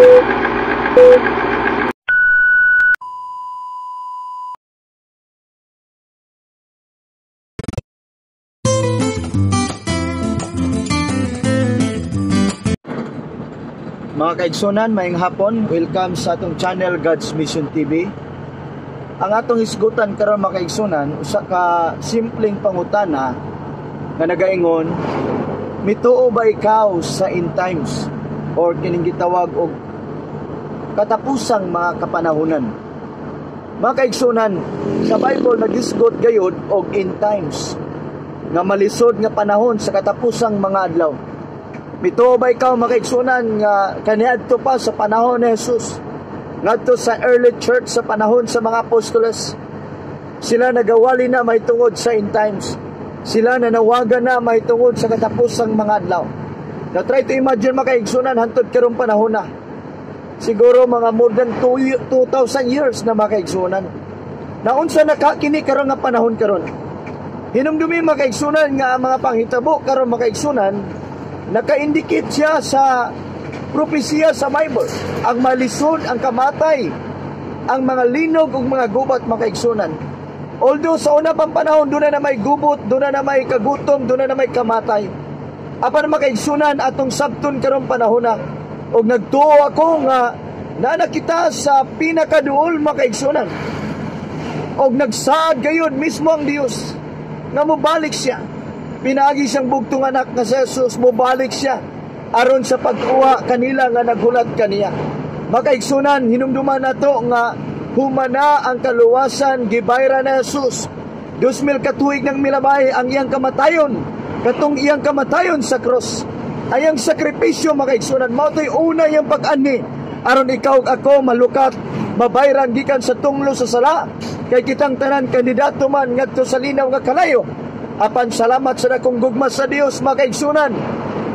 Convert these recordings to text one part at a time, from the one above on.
Mga kaigsunan, maayong hapon. Welcome sa atong channel God's Mission TV. Ang atong hisgutan karon, mga kaigsunan, usa ka simpleng pangutana nga nagaingon, mituo ba ikaw sa end times or kining gitawag og katapusang mga kapanahunan? Mga kaigsunan, sa Bible naghisgot gayud og end times nga malisod nga panahon sa katapusang mga adlaw. Mituo ba ikaw, mga kaigsunan, nga kaniadto pa sa panahon ni Jesus, ngadto sa early church sa panahon sa mga apostoles, sila nagawali na mahitungod sa end times? Sila nanawagan na mahitungod sa katapusang mga adlaw. Now try to imagine, mga kaigsunan, hantod karong panahon na. Siguro mga more than 2,000 years na, mga kaigsunan. Naunsa na ka kini karon nga panahon karon? Hinumdumi, mga kaigsunan, nga ang mga panghitabo karon, mga kaigsunan, naka-indicate siya sa propesiya sa Bible. Ang malisod, ang kamatay, ang mga linog ug mga gubat, mga kaigsunan. Although sa una pang panahon, doon na may gubot, doon na may kagutom, doon na may kamatay. Apan, mga kaigsunan, atong sabton karong panahon na. Og nagtuo ako nga naa kita sa pinakaduol, mga kaigsunan. Og nagsaad gayud mismo ang Dios nga mobalik siya. Pinaagi siyang bugtong anak nga si Jesus, mobalik siya aron sa pagkuha kanila nga naghulat kaniya. Makaigsunan, hinumduman nato nga humana ang kaluwasan gibayra ni Jesus. 2000 katuig nang milabay ang iyang kamatayon, katong iyang kamatayon sa cross. Ayang sakripisyo, mga kaigsunan, mao to'y una iyang pag-ani aron ikaw ug ako malukat, mabayran gikan sa tunglo sa sala, kay kitang tanan kandidato man ngadto sa linaw nga kalayo. Apan salamat sa dakong gugma sa Dios, mga kaigsunan,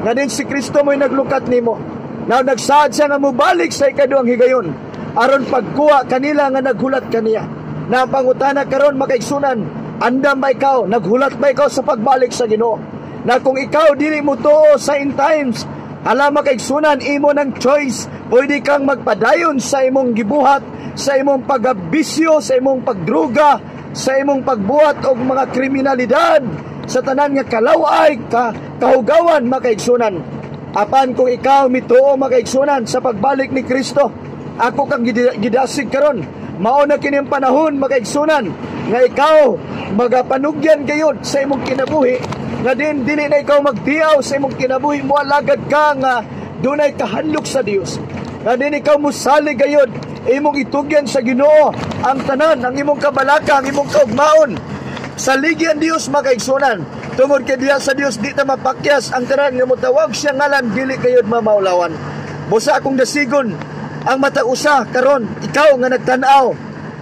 nga din si Kristo mo'y naglukat nimo. Now nagsaad siya nga mobalik sa ikaduhang higayon aron pagkuha kanila nga naghulat kaniya. Na ang pangutana karon, mga kaigsunan, andam ba ikaw, naghulat ba ikaw sa pagbalik sa Ginoo? Na kung ikaw dili mo tuo sa end times, hala, mga kaigsunan, imo ng choice. Pwede kang magpadayon sa imong gibuhat, sa imong pagabisyo, sa imong pagdruga, sa imong pagbuhat og mga kriminalidad, sa tanan nga kalaway, kahugawan, mga kaigsunan. Apan kung ikaw mituo, mga kaigsunan, sa pagbalik ni Kristo, ako kang gidasig karon, mao na kini ang panahon, mga kaigsunan, nga ikaw magapanugyan gayud sa imong kinabuhi, nga din dili na ikaw magtiaw sa imong kinabuhi, moalagad ka nga dunay kahandlok sa Dios, nga din ikaw mosalig gayud, imong itugyan sa Ginoo ang tanan, ang imong kabalaka, ang imong kaugmaon. Saligi ang Dios, mga kaigsunan, tungod kay diha sa Dios di ta mapakyas. Ang tanan nga motawag siya ngalan dili kayod mamaulawan. Busa akong dasigon ang matag usa karon, ikaw nga nagtan-aw,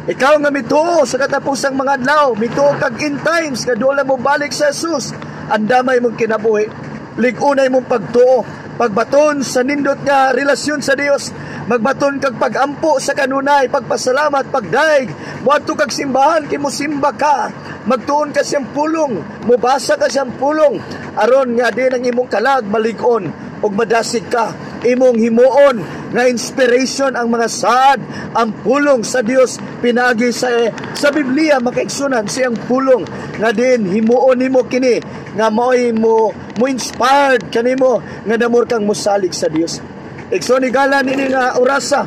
ikaw nga mituo sa katapusang mga adlaw, mituo kag end times nga dola mo balik sa Jesus, andamay mong kinabuhi, lig-unay mong pagtuo, pagbaton sa nindot nga relasyon sa Dios, magbaton kag pagampo sa kanunay, pagpasalamat, pagdaig, moadto kag simbahan kay mosimba ka, magtuon ka siyang pulong, mobasa ka siyang pulong, aron nga din ang imong kalag malig-on ug madasig ka. Imong himuon nga inspiration ang mga saad, ang pulong sa Dios pinaagi sa Biblia, makaigsunan, siyang pulong nga din himuon nimo kini nga maoy mo mo inspired kanimo nga damor kang mosalig sa Dios. Igsoon higala nini nga orasa.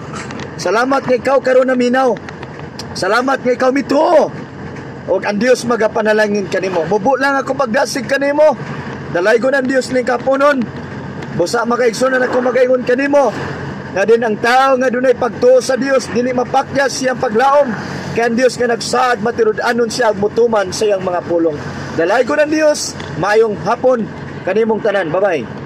Salamat nga ikaw karon naminaw. Salamat nga ikaw mituo. Og ang Dios magapanalangin kanimo. Mubo lang ako pagdasig kanimo. Dalaygon ang Dios ning kapunon. Busa, makaigsoon, ako magaingon kanimo nga din ang tao nga dunay pagtuo sa Dios dili mapakyas siyang paglaom, kay ang Dios nga nagsaad matirud-anon siya ug motuman sa iyang mga pulong. Dalaygon ang Dios, maayong hapon kanimong tanan. Bye-bye.